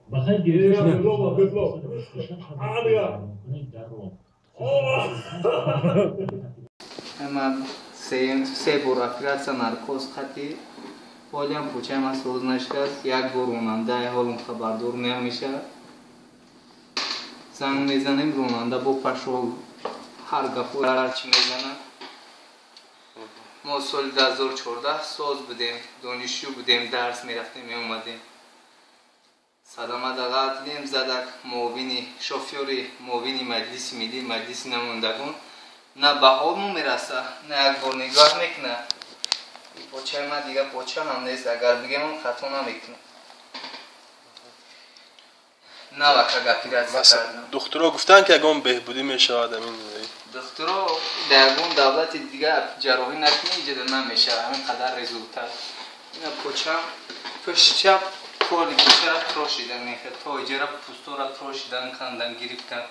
Ман се бор оператсия, наркоз қатӣ, ҳолиам почаи ман соз нашудааст. Як бор ронандаи ҳолам хабардор намешавад. Занг мезанем, ронанда бо пашол ҳар гапо ҳарчи мезанад. Мо соли 2014 соз будем, донишҷӯ будем, дарс мерафтем, меомадем. Садама дағалтидем, задак муовини шофёри муовини Маҷлиси Миллӣ, Маҷлиси намояндагон, на ба ҳолмо мераса, на як бор нигоҳ мекунад. Почаи ман дига поча ҳам нест, агар бигемам, хато намекунам. Навака оператсия кардам. Духтуро гуфтанд, ки ягон беҳбудӣ мешавад амин? Духтуро дар ягон давлати дига ҷарроҳӣ накунӣ, иҷода намешавад ҳамин қадар результат. Ина почам пушти чап коли почара трошидан, то иҷара пӯстора трошидан, кандан, гирифтан.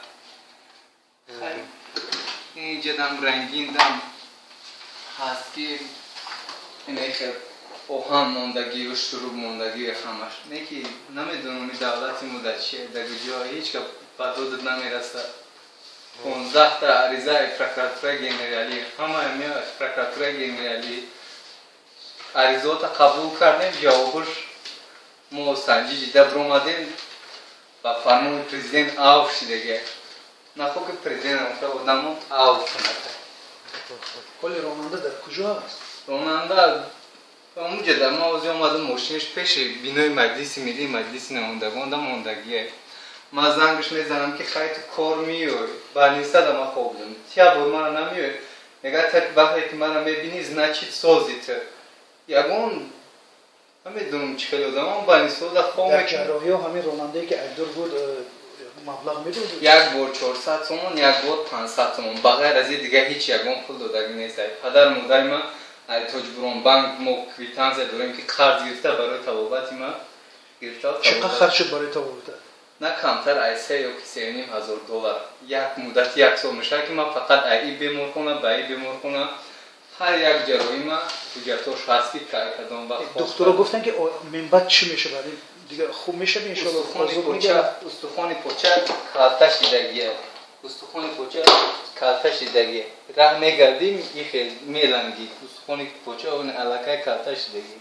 Иҷадам рангиндам ҳаст, ки инехел оҳан мондагию шуруб мондагию ҳамаш. Не ки намедонам, и давлати мо дар чие, дар куҷо, ҳеҷ гап ба додат намерасад. 15-та аризаи прокуратураи генералӣ, ҳамаи прокуратураи генералӣ аризаота қабул кардем, ҷавобаш мо санҷиш дида биромадем, ба фармони президент авф шидага. Нахо ки президент одамо авф кунад. Ҳоли ронанда дар куҷо аст? Ронанда ҳамуҷа ма ози омадам, мошинаш пеши бинои Маҷлиси Миллӣ, Маҷлиси намояндагон да мондагие. Ман зангаш мезанам, ки хай, ту кор меёй, больницада ма хоб будам, тя бор мара намеёй. Мега, вақте ки мара мебинӣ, значит, сози ту. Ягон намедонам, чӣ хеле одамон больницада хоб. Дар ҷарроҳиҳо ҳамин ронандае, ки айбдор буд, маблағ медод? Як бор 400 сомон, як бор 500 сомон. Ба ғайр аз ин дига ҳеҷ ягон пул додагӣ нест. Падару модари ман Тоҷбуронбанк мо квитансия дорем, ки қарз гирифта барои табобати ман гирифта. Чӣ қадр харҷ шуд барои табобата? На камтар ай 3 ё ки 3,5 ҳазор доллар. Як муддати як сол мешавад, ки ман фақат ай и беморхона ба и беморхона, ҳар як ҷарроҳӣ ма ҳуҷҷатош ҳаст, ки кадом вақт. Духтуро гуфтанд, ки минбаъд чӣ мешавад, дига хуб мешавад, иншоалло? Устухони поча калта шидагия, устухони поча калта шидагия. Раҳ мегардим, ихел мелангид. Устухони поча аллакай калта шидагия.